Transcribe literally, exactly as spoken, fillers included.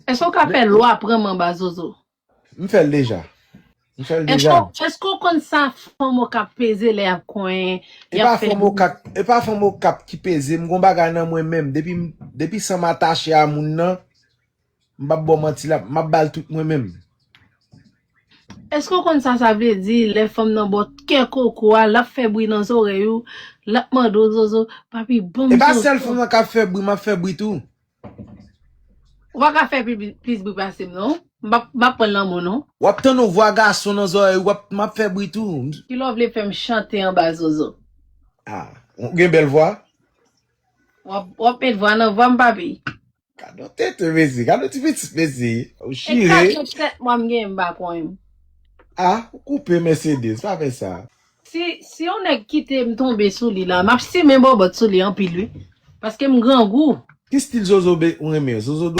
Èske w ka fè lwa pran m anba Zozo? M fè l deja. M fè l Èske deja. w- èske w konn sa fanm Okap peze lè y ap kwen, y E pa ap fè fanm Okap, e pa fanm Okap ki peze m, gon bagay nan mwen menm. Depi m- depi san m atache a moun nan, m p ap ba w manti la, m ap ba l tout mwen menm. Èske w konn sa sa vle di lè fanm nan bò kè koko a, l ap fè bri nan zòrèy ou, l ap mande w Zozo, papi, ban m E pa Zozo. Sèl fanm nan k ap fè bri, m ap fè bri tou. Ou pa ka fè pi- plis bri pase m non. M p ap- m p ap pran lanmou non. W ap tann yon vwa gason nan zòrèy ou, w ap- m ap fè bri tou. Kilè w vle fè m chante anba Zozo? Ah, ou gen bèl vwa. W ap w ap met vwa nan vwa m papi. Gade yon tete mezi, gade yon ti pitit mezi. Ou E chire. kat sèt mwa m gen m pa konn. Ah, ou koupe Mercedes, pa fè sa. Si si yon nèg kite m tonbe sou li la, m ap simen bòbòt sou li anpil wi. Paske m grangou. Ki stil Zozo be- ou renmen? Zozo do.